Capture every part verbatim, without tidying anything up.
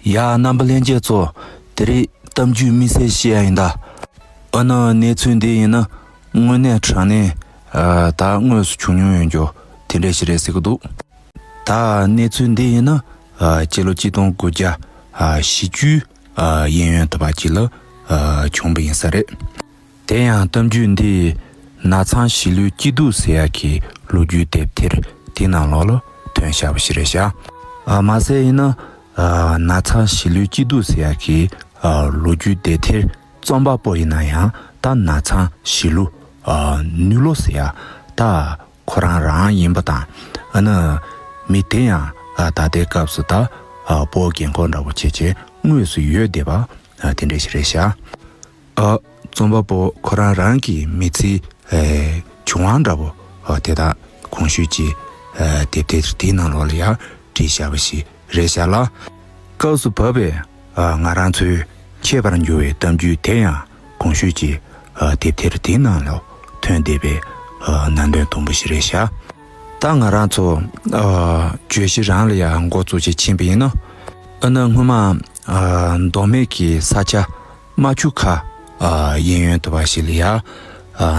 ཡ། རྣམ་པ་ལྷན་རྒྱས་ཚོ། དེ་རིང་གཏམ་རྒྱུད་དམིགས་བསལ་བཤད་ཡ་ཡིན་ད། ཨ་ནི་གནས་ཚུལ་འདི་ཡིན་ན་དངོས་གནས་དྲང་གནས་ཨ་ད་དངོས་སུ་བྱུང་མྱོང་ཡོད་རྒྱུ་དེ་འདྲ་ཞིག་རེད་ཟེར་གི་འདུག་ད་གནས་ཚུལ་འདི་ཡིན་ན་ཨ་སྤྱི་ལོ་གཅིག་སྟོང་དགུ་བརྒྱ་ཨ་བཞི་བཅུ་ཨ་གཡས་གཡོན་དུ་བ་ཅིག་ལ་ཨ་བྱུང་བ་ཡིན་ས་རེད། དེ་ཡང་གཏམ་རྒྱུད་འདི་ནག་ཚང་གཞིས་ལུས་སྐྱིད་སྡུག་ཟེར་ཡག་གི་ལོ་རྒྱུས་དེབ་ཐེར་དེའི་ནང་ལོགས་ལ་ཐོན་བཞག་པ་ཞིག་རེད་ཤག་ཨ་མ་ཟད་ཡིན་ན་ཨ་ནག་ཚང་གཞིས་ལུས་སྐྱིད་སྡུག་ཟེར་ཡག་གི་ཨ་ལོ་རྒྱུས་དེབ་ཐེར་རྩོམ་པ་པོ་ཡིན་ན་ཡང་ད་ནག་ཚང་གཞིས་ལུས་ཨ་ནུས་ལོ་ཟེར་ཡག་ད་ཁོ་རང་རང་ཡིན་པ་དང་། ཨ་ནི་མི་དེ་ཡང་ཨ་ད་ལྟའི་སྐབས་སུ་ད་ཨ་བོད་རྒྱལ་ཁབ་འདྲ་བོ་བྱས་བྱས་དངོས་སུ་ཡོད་བསྡད་པ་ཨ་དེ་འདྲ་ཞིག་རེད་ཤག་ཨ། རྩོམ་པ་པོ་ཁོ་རང་རང་གི་མི་ཚེའི་ཨེ་བྱུང་བ་འདྲ་པོ་ཨ་དེ་དག་གོང་ཞུས་ཀྱི་ཨེ་དེབ་ཐེར་དེའི་ནང་ལོགས་ལ་ཡང་བྲིས་བཞག་པ་ཞིག་རེད་ཤག་ལ། སྐབས་སུ་བབས་པའི་ཨ་ང་རང་ཚོའི་འཆད་པར་འགྱུར་བའི་གཏམ་རྒྱུད་དེ་ཡང་གོང་ཞུས་ཀྱི་ཨ་དེབ་ཐེར་དེའི་ནང་ལ་ཐོན་བསྡད་པའི་ཨ་ནང་དོན་དུམ་བུ་ཞིག་རེད་ཤག་ད་ང་རང་ཚོ་ཨ་བརྗོད་གཞི་རང་ལ་ཡང་འགོ་བཙུགས་བྱས་ཕྱིན་པ་ཡིན་ན། ཨ་ནི་སྔོན་མ་ཨ་མདོ་སྨད་ཀྱི་ས་ཆ་རྨ་ཆུ་ཁ་ཨ་གཡས་གཡོན་དུ་བ་ཞིག་ལ་ཡ་ཨ་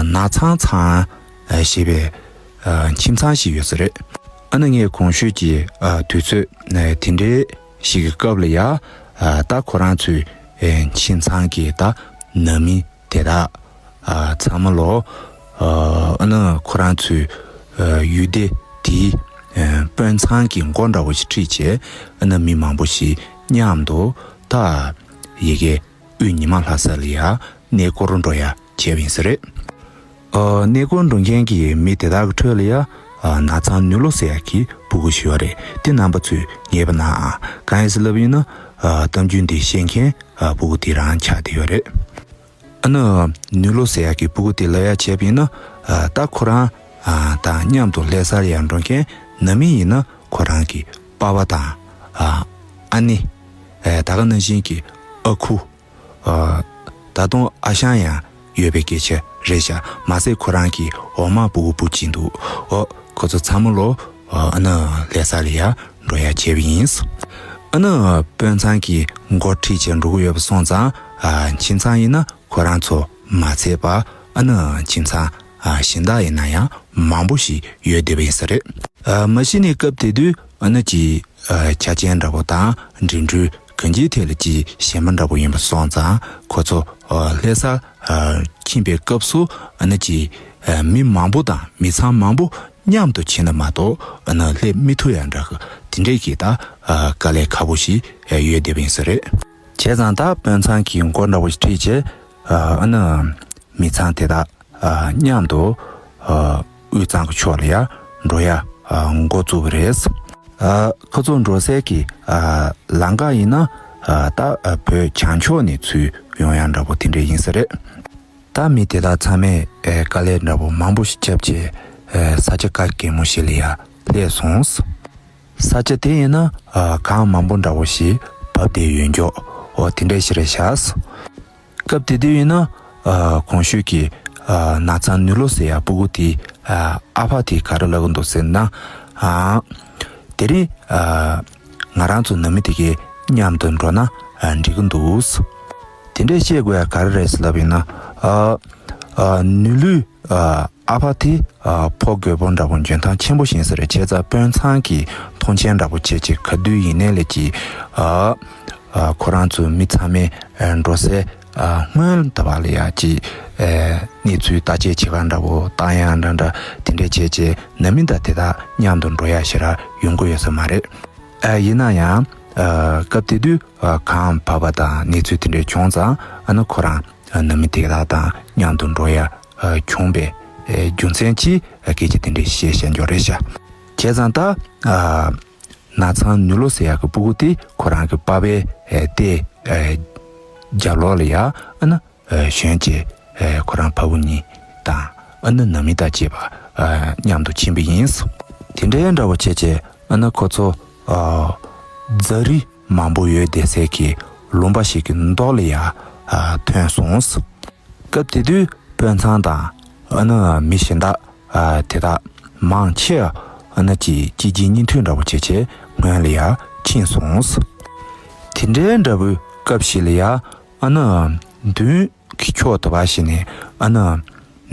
ནག་ཚང་ཚང་ཨ་ཞེས་པའི་ཨ་ཁྱིམ་ཚང་ཞིག་ཡོད་ས་རེད། ཨ་ནི་ངས་གོང་ཞུས་ཀྱི་ཨ་དུས་ཚོད་ཨ་དེ་འདྲའི་ཞིག་གི་སྐབས་ལ་ཡ་ཨ་ད་ཁོ་རང་ཚོའི་ཨ་ཁྱིམ་ཚང་གི་ད་ནང་མི་དེ་དག་ཨ་ཚང་མ་ལོ་ཨ་ཨ་ནི་ཁོ་རང་ཚོའི་ཨ་ཡུལ་སྡེ་དེའི་ཨ་དཔོན་ཚང་གི་མགོ་འདྲ་བོ་ཞིག་ཁྲིད་བྱས། ཨ་ནི་མི་མང་པོ་ཞིག་མཉམ་དུ་ད་ཡ་གི་དབུས་ཉི་མ་ལྷ་ས་ལ་ཡ་གནས་སྐོར་འགྲོ་ཡ་བྱས་པ་ཡིན་ས་རེད། ཨ་གནས་སྐོར་འགྲོ་མཁན་གྱི་མི་དེ་དག་གི་ཁྲོད་ལ་ཡ་ཨ་ནག་ཚང་ནུས་ལོ་ཟེར་ཡ་གི་སྤུ་གུ་ཞིག་ཡོད་རེད། དེ་རྣམ་པ་ཚོས་ངེས་པ་ན་ཨ་གང་ཡིན་ཟེར་ལབ་ཡིན་ན། ཨ་གཏམ་རྒྱུད་འདི་བཤད་མཁན་ཨ་སྤུ་གུ་དེ་རང་ཆགས་བསྡད་ཡོད་རེད། ཨ་ནི་ནུས་ལོ་ཟེར་ཡག་གི་སྤུ་གུ་དེ་ལབ་ཡག་བྱས་པ་ཡིན་ན། ཨ་ད་ཁོ་རང་ཨ་དང་མཉམ་དུ་ལྷ་སར་ཡར་འགྲོ་མཁན་ནང་མི་ཡིན་ན་ཁོ་རང་གི་པ་ཕ་དང་ཨ་ཨ་ནེ། ཨ་ད་ག་ནང་བཞིན་གྱི་ཨ་ཁུ། ཨ་ད་དུང་ཨ་ཞང་ཡང་ཡོད་པའི་སྐད་ཆ་རེད་ཤག་མ་ཟད་ཁོ་རང་གི་འོག་མ་སྤུ་གུ་སྤུ་གཅིག་འདུག་ཨོ་ཁོ་ཚོ་ཚང་མ་ལོ་ཨ་ནི་ལྷ་སར་ཡར་འགྲོ་ཡག་བྱས་པ་ཡིན། ཨ་ནི་དཔོན་ཚང་གི་འགོ་ཁྲིད་བྱས་འགྲོ་གི་ཡོད་པ་སོང་ཙང་། ཨ་ཁྱིམ་ཚང་ཡིན་ན་ཁོ་རང་ཚོ་མ་ཚད་པ། ཨ་ནི་ཁྱིམ་ཚང་ཨ་གཞན་དག་ཡིན་ན་ཡང་མང་པོ་ཞིག་ཡོད་བསྡད་པ་ཡིན་ས་རེད། ཨ་མ་གཞི་ནས་སྐབས་དེ་དུས་ཨ་ནི་ཅིག་ཨ་ཆ་རྐྱེན་འདྲ་པོ་དང་འགྲིམ་འགྲུལ་གང་ཅིའི་ཐད་ལ་ཅིག་ཞན་པ་འདྲ་པོ་ཡིན་པ་སོང་ཙང་། ཁོ་ཚོ་ཨ་ལྷ་ས་ཨ་ཕྱིན་པའི་སྐབས་སུ་ཨ་ནི་ཅིག་ཨ་མི་མང་པོ་དང་མི་ཚང་མང་པོ་མཉམ་དུ་ཕྱིན་ན་མ་གཏོགས་ཨ་ནི་སླེབས་མི་ཐུབ་ཡག་འདྲ་གི་དེ་འདྲའི་གི་ད་ཨ་དཀའ་ལས་ཁག་པོ་ཞིག་ཨ་ཡོད་བསྡད་པ་ཡིན་ས་རེད། བྱས་ཙང་ད་དཔོན་ཚང་གི་འགོ་འདྲ་པོ་ཞིག་ཁྲིད་བྱས། ཨ་ཨ་ནི་མི་ཚང་དེ་དག་ཨ་མཉམ་དུ་ཨ་དབུས་གཙང་གི་ཕྱོགས་ལ་ཡར་འགྲོ་ཡ་ཨ་འགོ་བཙུགས་པ་རེད། ཨ་ཁོ་ཚོ་འགྲོ་སའི་གི་ཨ་ལམ་ཁ་ཡིན་ན་ཨ་ད་ཨ་བོད་བྱང་ཕྱོགས་ནས་ཚུར་ཡོང་ཡ་འདྲ་པོ་དེ་འདྲ་ཡིན་ས་རེད། ད་མི་དེ་དག་ཚང་མས་ཨེ་དཀའ་ལས་འདྲ་པོ་མང་པོ་ཞིག་བརྒྱབ་བྱས། ཨེ་ས་ཆ་ག་གེ་མོ་ཞིག་ལ་ཡར་སླེབས་སོང་། ས་ཆ་དེ་ཡིན་ན་ཨ་གངས་མང་པོ་འདྲ་པོ་ཞིག་བབས་བསྡད་ཡོད་མགྱོགས། འོ་དེ་འདྲ་ཞིག་རེད་ཤག་སྐབས་དེ་དུས་ཡིན་ན་ཨ་གོང་ཞུས་ཀྱི་ཨ་ནག་ཚང་ནུས་ལོ་ཟེར་ཡ་སྤུ་གུ་དེའི་ཨ་ཨ་ཕ་དེ་ག་རེ་ལབ་ཀྱི་འདུག་ཟེར་ན། ཨ་དེ་རིང་ཨ་ང་རང་ཚོ་ནང་མི་དེ་གའི་མཉམ་དུ་འགྲོ་ན་ཨ་འགྲིག་གི་འདུག་དེ་འདྲས་བཤད་དགོས་ཡ་ག་རེ་རེད་ཟེར་ལབ་ཡིན་ན། ཨ་ཨ་ནུས་ལོའི་ཨ་ཨ་ཕ་དེ་ཨ་ཕོ་རྒོད་པོ་འདྲ་པོ་འཇོན་ཐང་ཆེན་པོ་ཞིག་ཡིན་ས་རེད། བྱས་ཙང་དཔོན་ཚང་གིས་མཐོང་ཆེན་འདྲ་པོ་བྱས་བྱས། ག་དུས་ཡིན་ནའི་ལས་ཀྱི་ཨ་ཨ་ཁོ་རང་ཚོའི་མི་ཚང་མས་ཨ་འགྲོ་སའི་ཨ་སྔོན་དུ་བ་ལ་ཡ་ཅིག་ཨ་གནས་ཚུལ་བརྟག་དཔྱད་བྱེད་ག་འདྲ་པོ་བཏང་ཡ་འདྲ་འདྲ་དེ་འདྲས་བྱས་བྱས། ནང་མི་དང་དེ་དག་མཉམ་དུ་འགྲོ་ཡ་ཞེ་དྲག་ཡོང་གི་ཡོད་ས་མ་རེད། ཨ་ཡིན་ན་ཡང་ཨ་སྐབས་དེ་དུས་ཨ་གངས་བབས་པ་དང་གནས་ཚུལ་དེ་འདྲས་བྱུང་ཙང་། ཨ་ནི་ཁོ་རང་ཨ་ནང་མི་དེ་དག་དང་མཉམ་དུ་འགྲོ་ཡ་ཨ་བྱུང་བའི་ཨ་རྒྱུ་མཚན་གྱིས་ཨ་སྐད་ཆ་དེ་འདྲས་བཤད་བཤད་འགྱོ་རེད་ཤག་བྱས་ཙང་ད་ཨ་ནག་ཚང་ནུས་ལོ་ཟེར་ཡག་གི་སྤུ་གུ་དེ་ཁོ་རང་གི་པ་ཕའི་ཨ་རྟའི་ཨ་རྒྱབ་ལོགས་ལ་ཡ་ཨ་ནི་ཨ་ཞོན་བྱས། ཨ་ཁོ་རང་ཕ་བུ་གཉིས་དང་ཨ་ནི་ནང་མི་དང་བཅས་པ་ཨ་མཉམ་དུ་ཕྱིན་པ་ཡིན། དེ་འདྲའི་འདྲ་པོ་བྱས་བྱས། ཨ་ནི་ཁོ་ཚོ་ཨ་རྫ་རི་མང་པོ་ཡོད་བསྡད་སའི་གི་ལུང་པ་ཞིག་གི་མདོ་ལ་ཡ་ཨ་ཐོན་སོང་། སྐབས་དེ་དུས་དཔོན་ཚང་དང་ཨ་ནི་མི་གཞན་དག་ཨ་དེ་དག་མང་ཆེ་ཨ་ནི་ཅིག་གཅིག་རྗེས་གཉིས་མཐུད་འདྲ་པོ་བྱས་བྱས་སྔོན་ལ་ཡ་ཕྱིན་སོང་། དེ་འདྲའི་འདྲ་བོའི་སྐབས་ཤིག་ལ་ཡ། ཨ་ནི་མདུན་གྱི་ཕྱོགས་དེ་བ་ཞིག་ནས་ཨ་ནི་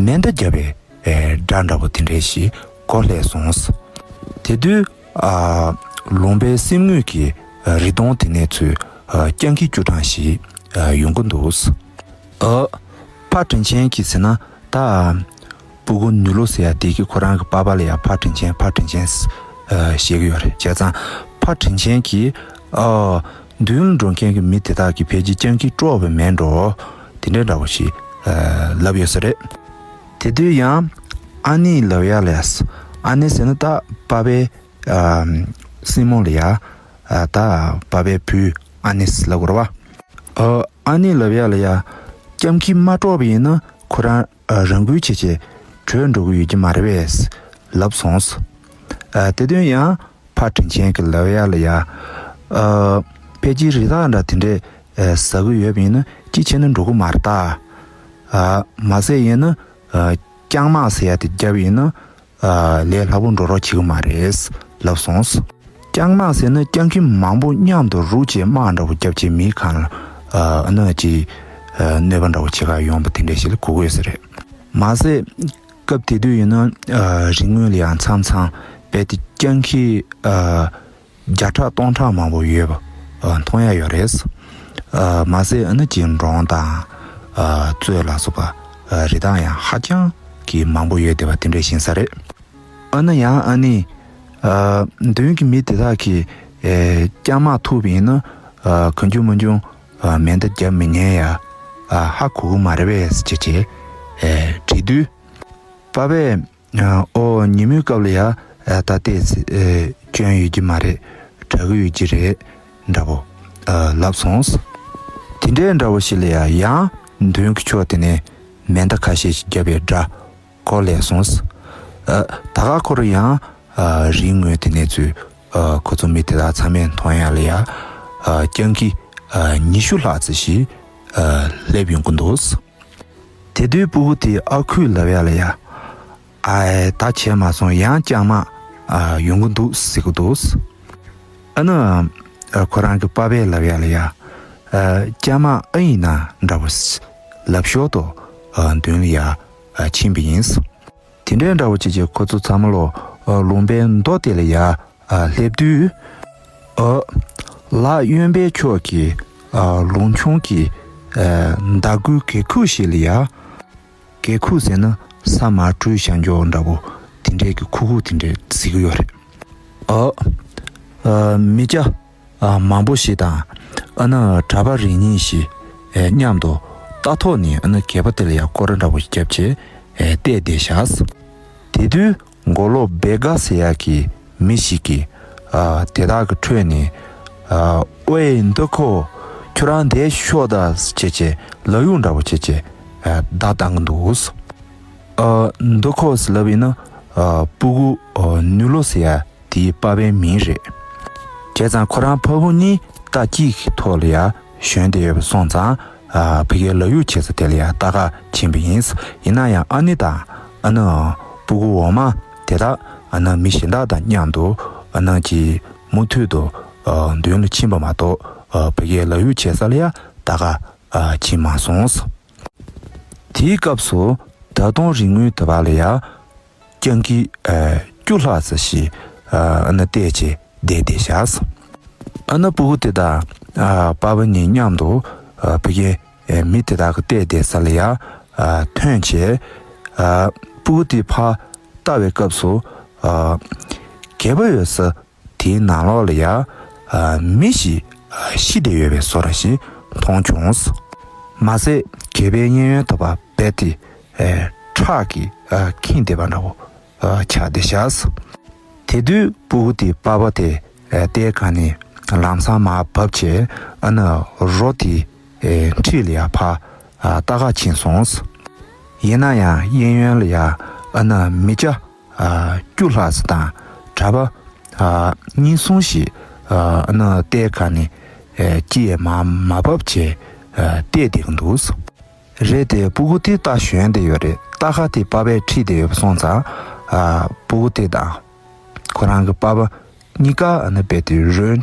མེ་མདའ་བརྒྱབ་པའི་ཨེ་སྒྲ་འདྲ་བོ་དེ་འདྲའི་ཞིག་གོ་སླེབས་སོང་། དེ་དུས་ཨ་ལུང་པའི་གསེབ་ངོས་ཀྱི་རི་དོང་དེ་ནས་ཚུར་ཨ་སྤྱང་ཀི་བཅུ་གྲངས་ཤིག་ཨ་ཡོང་གི་འདུག། ཨ། ཕ་དྲིན་ཆེན་གྱིས་ཟེར་ན་ད། སྤུ་གུ་ནུ་ལོ་ཟེར་ཡ་དེ་གིས་ཁོ་རང་གི་པ་ཕ་ལ་ཡ་ཕ་དྲིན་ཆེན་ཕ་དྲིན་ཆེན་ཟེར་ཨ་བཤད་ཀྱི་ཡོད་རེད། བྱས་ཙང་ཕ་དྲིན་ཆེན་གྱིས་ཨ་མདུན་ལ་འགྲོ་མཁན་གྱི་མི་དེ་དག་གིས་ཕལ་ཆེར་སྤྱང་ཀི་དཀྲོགས་པ་མེད་འགྲོ། དེ་འདྲའི་འདྲ་བོ་ཞིག་ཨ་ལབ་ཡོད་ས་རེད། དེ་དུས་ཡང་ཨ་ནེས་ལབ་ཡ་ལ་ཡ། ཨ་ནེ་ཟེར་ན་ད་པ་ཕའི་ཨ་སྲིང་མོ་ལ་ཡ། ཨ་ད་པ་ཕའི་བུ་ཨ་ནེ་ཟེར་ལབ་དགོས་རེད་བ། ཨ་ཨ་ནེས་ལབ་ཡ་ལ་ཡ། སྤྱང་ཀི་མ་དཀྲོགས་པ་ཡིན་ན་ཁོ་རང་ཨ་རང་འགུལ་བྱས་བྱས་བྲོས་འགྲོ་གི་ཡོད་ཀྱི་མ་རེད་པས་ལབ་སོང་། ཨ་དེ་དོན་ཡང་ཕ་དྲིན་ཆེན་གྱིས་ལབ་ཡ་ལ་ཡ། ཨ་ཕལ་ཆེར་རི་དྭགས་འདྲ་དེ་འདྲས་ཨ་ཟ་གི་ཡོད་པ་ཡིན་ན་ཅི་བྱས་ན་འགྲོ་གི་མ་རེད་ད། ཨ་མ་ཟད་ཡིན་ན་ཨ་རྐྱང་དམག་ཟེར་ཡ་དེ་བརྒྱབ་ཡིན་ན། ཨ་ལས་སླ་པོ་འགྲོ་རོགས་བྱེད་ཀྱི་མ་རེད་ལབ་སོང་། རྐྱང་དམག་ཟེར་ན་རྐྱང་ཁྱི་མང་པོ་མཉམ་དུ་རུབ་བྱས་དམག་འདྲ་བོ་བརྒྱབ་བྱས་མིའི་གང་ལ་ཨ་ནི་ཅིག་ཨ་གནོད་པ་འདྲ་བོ་བྱེད་ག་ཡོང་པ་དེ་འདྲ་ཞིག་ལ་གོ་དགོས་ས་རེད། མ་ཟད་སྐབས་དེ་དུས་ཡིན་ན་ཨ་རི་ངོས་ལ་ཡང་མཚམས་མཚམས་རྦད་དེ་རྐྱང་ཁྱི་ཨ་བརྒྱ་ཕྲག་སྟོང་ཕྲག་མང་པོ་ཡོད་པ་ཨ་མཐོང་ཡ་ཡོད་རེད། ཨ་མ་ཟད་ཨ་ནི་ཅིག་འབྲོང་དང་ཨ་གཙོད་ལ་སོགས་པ་ཨ་རི་དྭགས་ཡང་ཧ་ཅང་གི་མང་པོ་ཡོད་བསྡད་པ་དེ་འདྲ་ཞིག་ཡིན་ས་རེད། ཨ་ནི་ཡང་ཨ་ནི། ཨ་མདུན་གྱི་མི་དེ་དག་གིས་ཨེ་རྐྱང་དམག་ཐུག་པ་ཡིན་ན། ཨ་གང་བྱུང་མང་བྱུང་ཨ་མེ་མདའ་བརྒྱབ་མི་ཉན་ཡ། ཨ་ཧ་གོ་གི་མ་རེད་པས་ཅེས་བྱས་ཨེ་དྲིས་དུས། པ་ཕས་ཨ་ཨོ་ཉིན་མོའི་སྐབས་ལ་ཡ་ཨ་ད་ལྟས་ཨེ་སྐྱོན་ཡོད་ཀྱི་མ་རེད། དྲག་གི་ཡོད་ཀྱི་རེད་འདྲ་བོ་ཨ་ལབ་སོང་། དེ་འདྲའི་འདྲ་བོ་ཞིག་ལ་ཡ་ཡང་མདུན་གྱི་ཕྱོགས་དེ་ནས་མེ་མདའ་ཁ་ཤས་ཤིག་བརྒྱབ་པའི་སྒྲ། གོ་ལེ་སོང་། ཨ་ད་ག་ཁོ་རང་ཡང་ཨ་རི་ངོས་དེ་ནས་ཚུར་ཨ་ཁོ་ཚོ་མི་དེ་དག་ཚང་མས་མཐོང་ཡ་ལ་ཡ། ཨ་རྐྱང་ཁྱི་ཨ་ཉི་ཤུ་ལྷག་ཙམ་ཞིག་ཨ་སླེབས་ཡོང་གི་འདུག། དེ་དུས་སྤུ་གུ་དེས་ཨ་ཁུས་ལབ་ཡ་ལ་ཡ། ཨ་ཨེ་ད་བྱས་མ་སོང་ཡང་རྐྱང་དམག་ཨ་ཡོང་གི་འདུག་ཟེར་གི་འདུག། ཨ་ནི་ཨ་ཁོ་རང་གི་པ་ཕས་ལབ་ཡ་ལ་ཡ། ཨ་རྐྱང་དམག་ཨ་ཡིན་ན་འདྲ་བོ་ལབ་ཞོར་དུ་ཨ་མདུན་ལ་ཡ་ཨ་ཕྱིན་པ་ཡིན། དེ་འདྲའི་འདྲ་བོ་བྱས་བྱས་ཁོ་ཚོ་ཚང་མ་ལོ་ཨ་ལུང་པའི་མདོ་དེ་ལ་ཡ་ཨ་སླེབས་དུས། ཨ་ལག་གཡོན་པའི་ཕྱོགས་ཀྱི་ཨ་ལུང་ཆུང་གི་ཨ་མདའ་དགུའི་གད་ཁུག་ཞིག་ལ་ཡ། གད་ཁུག་ཟེར་ན་ས་མར་བྲུས་བཞག་འཇོག་འདྲ་བོ་དེ་འདྲའི་གི་ཁུག་ཁུག་དེ་འདྲའི་ཟེར་གི་ཡོད་རེད། ཨ་ཨ་མི་སྐྱ་ཨ་མང་པོ་ཞིག་དང་ཨ་ནི་གྲྭ་པ་རེ་གཉིས་ཤིག་ཨེ་མཉམ་དུ་རྟ་ཐོག་ནས་ཨ་ནི་གད་པ་དེ་ལ་ཡ་སྐོར་ར་འདྲ་བོ་ཞིག་བརྒྱབ་བྱས་ཨེ་བལྟས་བསྡད་བཞག། དེ་དུས་མགོ་ལོག་བེ་ག་ཟེར་ཡག་གི་མི་ཞིག་གིས་ཨ་དེ་དག་གི་ཁྲོད་ནས་ཨ་ཨོའེ་འདི་ཁོ་ཁྱོད་རང་འདིར་ཤོག་དང་ཟེར་བྱས་ལབ་ཡོང་འདྲ་བོ་བྱས་བྱས་ཨ་བརྡ་བཏང་གི་འདུག། ཨ་འདི་ཁོ་ཟེར་ལབ་ཡིན་ན་ཨ་སྤུ་གུ་ཨ་ནུ་ལོ་ཟེར་ཡ་དེའི་པ་ཕའི་མིང་རེད། བྱས་ཙང་ཁོ་རང་ཕ་བུ་གཉིས་རྟ་གཅིག་གི་ཐོག་ལ་ཡ་ཞོན་བསྡད་ཡོད་པ་སོང་ཙང་། ཨ་ཕ་གིའི་ལག་གཡུག་བྱེད་ས་དེ་ལ་ཡ་ལྟ་ག་ཕྱིན་པ་ཡིན། ཡིན་ན་ཡང་ཨ་ནེ་དང་ཨ་ནི་སྤུ་གུ་འོག་མ་དེ་དག་ཨ་ནི་མི་གཞན་དག་དང་མཉམ་དུ་ཨ་ནི་ཅིག་མུ་མཐུད་དུ་ཨ་མདུན་ལ་ཕྱིན་པ་མ་གཏོགས་ཨ་ཕ་གིའི་ལག་གཡུག་བྱེད་ས་ལ་ཡ་ལྟ་ག་ཨ་ཕྱིན་མ་སོང་། དེའི་སྐབས་སུ་ད་དུང་རི་ངོས་དེ་བ་ལ་ཡ། རྐྱང་ཁྱི་ཨ་བཅུ་ལྷག་ཙམ་ཞིག་ཨ་ཨ་ནི་བལྟས་བྱས་བསྡད་བསྡད་བཞག། ཨ་ནི་སྤུ་གུ་དེ་དང་ཨ་པ་ཕ་གཉིས་མཉམ་དུ་ཨ་ཕ་གིའི་ཨ་མི་དེ་དག་གི་བལྟས་བསྡད་ས་ལ་ཡ་ཨ་ཐོན་བྱས། ཨ་སྤུ་གུ་དེ་ཕར་ལྟ་བའི་སྐབས་སུ་ཨ་གད་པ་ཡོད་ས་དེའི་ནང་ལོགས་ལ་ཡ་ཨ་མི་ཞིག་ཨ་ཤི་བསྡད་ཡོད་པའི་བཟོ་འདྲ་ཞིག་མཐོང་བྱུང་། མ་ཟད་གད་པའི་གཡས་གཡོན་དུ་བ་རྦད་དེ་ཨ་ཁྲག་གིས་ཨ་ཁེངས་བསྡད་པ་འདྲ་བོ་ཨ་ཆགས་བསྡད་བཞག། དེ་དུས་སྤུ་གུ་དེའི་པ་ཕ་དེ་ཨ་རྟའི་སྒང་ནས་ལམ་སང་མར་བབས་བྱས་ཨ་ནི་རོ་དེའི་ཨ་འཁྲིས་ལ་ཡ་ཕར་ཨ་ལྟ་ག་ཕྱིན་སོང་། ཡིན་ན་ཡང་གཡས་གཡོན་ལ་ཡ་ཨ་ནི་མི་སྐྱ་ཨ་བཅུ་ལྷག་ཙམ་དང་གྲྭ་པ་ཨ་གཉིས་གསུམ་ཞིག་ཨ་ཨ་ནི་རྟའི་སྒང་ནས་ཨ་ཅི་ཡང་མ་མ་བབས་བྱས་ཨ་བལྟས་བསྡད་ཀྱི་འདུག། རེད་དེ་སྤུ་གུ་དེ་རྟ་ཞོན་བསྡད་ཡོད་རེད། རྟ་ཁ་དེ་པ་ཕས་ཁྲིད་བསྡད་ཡོད་པ་སོང་ཙང་ཨ་སྤུ་གུ་དེ་དང་ཁོ་རང་གི་པ་ཕ་གཉིས་ཀ་ཨ་ནི་རྦད་དེ་རོའི་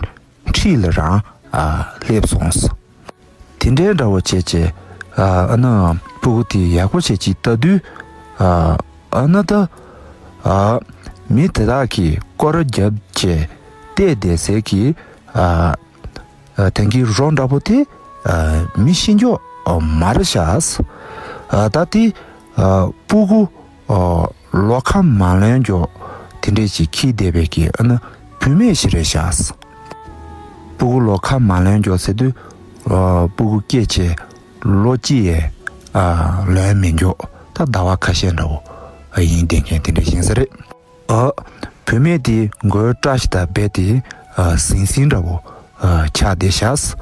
འཁྲིས་ལ་རང་ ཨ་སླེབས་སོང་། དེ་འདྲའི་འདྲ་བོ་བྱས་བྱས་ཨ་ཨ་ནི་སྤུ་གུ་དེ་ཡག་པོ་བྱས་ཅིག་ལྟ་དུས་ཨ་ཨ་ནི་ད་ཨ་མི་དེ་དག་གིས་སྐོར་ར་བརྒྱབ་བྱས་བལྟས་བསྡད་སའི་གི་ཨ་ཨ་དེང་གི་རོ་འདྲ་པོ་དེ་ཨ་མི་ཤི་མགྱོགས་ཨ་མ་རེད་ཤག་ཨ་ད་དེ་ཨ་སྤུ་གུ་ཨ་ལོ་ཁ་མ་ལོན་མགྱོགས་དེ་འདྲས་ཅིག་འཁྱེར་བསྡད་པའི་གི་ཨ་ནི་བུད་མེད་ཞིག་རེད་ཤག་སྤུ་གུ་ལོ་ཁ་མ་ལོན་མགྱོགས་ཟེར་དུས་ཨ་སྤུ་གུ་སྐྱེས་བྱས་ལོ་གཅིག་ཡས་ཨ་ལོན་མི་མགྱོགས་ད་ཟླ་བ་ཁ་ཤས་འདྲ་བོ་ཨ་ཡིན་བསྡད་མཁན་དེ་འདྲས་ཡིན་ས་རེད། ཨ། བུད་མེད་དེ་མགོའི་སྐྲ་ཞིག་དང་རྦད་དེ་ཨ་ཟིང་ཟིང་འདྲ་བོ་ཨ་ཆགས་བསྡད་ཤག་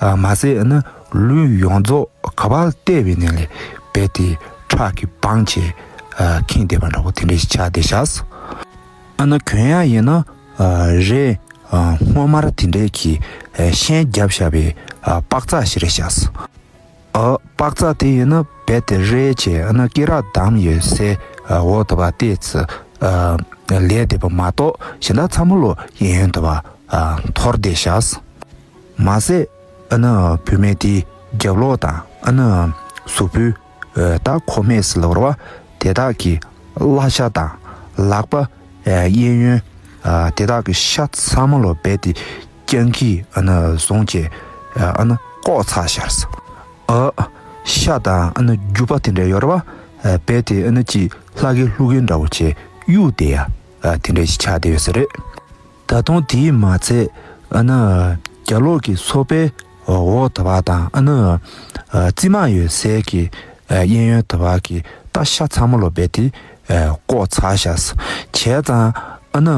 ཨ་མ་ཟད་ཨ་ནི་ལུས་ཡོངས་རྫོགས་ག་པར་བལྟས་པའི་ནས་ལས་རྦད་དེ་ཁྲག་གིས་སྦངས་བྱས་ཨ་ཁེངས་བསྡད་པ་འདྲ་བོ་དེ་འདྲ་ཞིག་ཆགས་བསྡད་ཤག་ཨ་ནི་གྱོན་ཡག་ཡིན་ན་ཨ་རས་ཨ་སྔོ་དམར་དེ་འདྲའི་གི་ཨ་ཤན་བརྒྱབ་བཞག་པའི་ཨ་པགས་ཚག་ཞིག་རེད་ཤག་ཨ་པགས་ཚག་དེ་ཡིན་ན་རྦད་དེ་རལ་བྱས་ཨ་ནི་སྐེ་རགས་བསྡམས་ཡོད་སའི་ཨ་འོག་དེ་པར་ཏོག་ཙམ་ཨ་ལས་བསྡད་པ་མ་གཏོགས་གཞན་དག་ཚང་མ་ལོ་གཡས་གཡོན་དེ་པར་ཨ་འཐོར་བསྡད་ཤག་མ་ཟད་ཨ་ནི་བུད་མེད་དེའི་རྒྱབ་ལོགས་དང་ཨ་ནི་གཟུགས་པོའི་ཨ་ད་ཁོ་སྨད་ཟེར་ལབ་རེད་པ། དེ་དག་གི་བརླ་ཤ་དང་ལག་པ་ཨ་གཡས་གཡོན་ཨ་དེ་དག་གི་ཤ་ཚང་མ་ལོ་རྦད་དེ་རྐྱང་གིས་ཨ་ནི་བཟུང་བྱས་ཨ་ནི་བཀོག་ཚར་ཤག་ཨ་ཤ་དང་ཨ་ནི་རྒྱུ་པ་དེ་འདྲ་ཡོད་རེད་པ། ཨ་རྦད་དེ་ཨ་ནི་ཅིག་ལྷ་གི་ལྷུ་གུ་འདྲ་བོ་བྱས་གཡུགས་བསྡད་ཡ་ཨ་དེ་འདྲ་ཞིག་ཆགས་བསྡད་ཡོད་ས་རེད། ད་དུང་དེས་མ་ཚད་ཨ་ནི་རྒྱབ་ལོགས་ཀྱི་སོ་པའི་འོག་དེ་པ་དང་ཨ་ནི་ཨ་རྩིབ་མ་ཡོད་སའི་གི་ཨ་གཡས་གཡོན་དེ་པ་གི་ད་ཤ་ཚང་མ་ལོ་རྦད་དེ་ཨ་བཀོག་ཚར་ཤག་བྱས་ཙང་ཨ་ནི་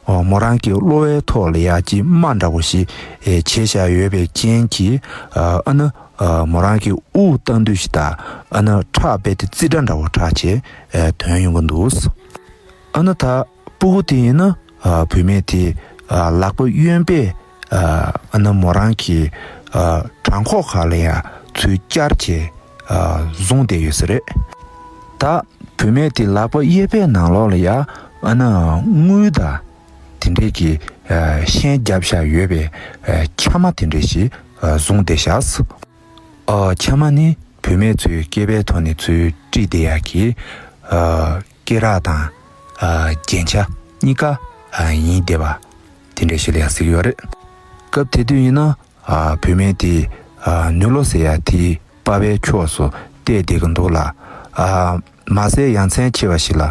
ཨ་མོ་རང་གི་གློ་བའི་ཐོག་ལ་ཡ་གཅིག་རྨ་འདྲ་བོ་ཞིག་ཨེ་བྱས་བཞག་ཡོད་པའི་རྐྱེན་གྱིས་ཨ་ཨ་ནི་ཨ་མོ་རང་གི་དབུགས་བཏང་དུས་ཤིག་ད་ཨ་ནི་ཁྲག་རྦད་དེ་རྩི་སྒྲ་འདྲ་བོ་གྲགས་བྱས་ཨེ་ཐོན་ཡོང་གི་འདུག་ཨ་ནི་ད་སྤུ་གུ་དེ་ཡིན་ན་ཨ་བུད་མེད་དེ་ཨ་ལག་པ་གཡོན་པས་ཨ་ཨ་ནི་མོ་རང་གི་ཨ་བྲང་ཁོག་ཁ་ལ་ཡ་ཚུར་བཅར་བྱས་ཨ་བཟུང་བསྡད་ཡོད་ས་རེད། ད་བུད་མེད་དེ་ལག་པ་གཡས་པའི་ནང་ལོགས་ལ་ཡ་ཨ་ནི་དངུལ་དང་དེ་འདྲས་ཀྱི་ཨ་ཤན་བརྒྱབ་བཞག་ཡོད་པའི་ཨ་ཁྱ་མ་དེ་འདྲས་ཞིག་ཨ་བཟུང་བསྡད་ཤག་ཨ་ཁྱ་མ་ནི་བུད་མེད་ཚོའི་སྐེད་པའི་ཐོག་ནས་ཚུར་དཀྲིས་བསྡད་ཡག་གི་ཨ་སྐེ་རགས་དང་ཨ་རྒྱན་ཆ་གཉིས་ཀ་ཨ་ཡིན་བསྡད་པ་དེ་འདྲ་ཞིག་ལ་ཡང་གཟིགས་ཡོད་རེད། སྐབས་དེ་དུས་ཡིན་ན་ཨ་བུད་མེད་དེ་ཨ་ནུ་ལོ་ཟེར་ཡ་དེའི་པ་ཕའི་ཕྱོགས་སུ་བལྟས་བསྡད་ཀྱི་འདུག་ལ། ཨ་མ་ཟད་ཡ་མཚན་ཆེ་བ་ཞིག་ལ་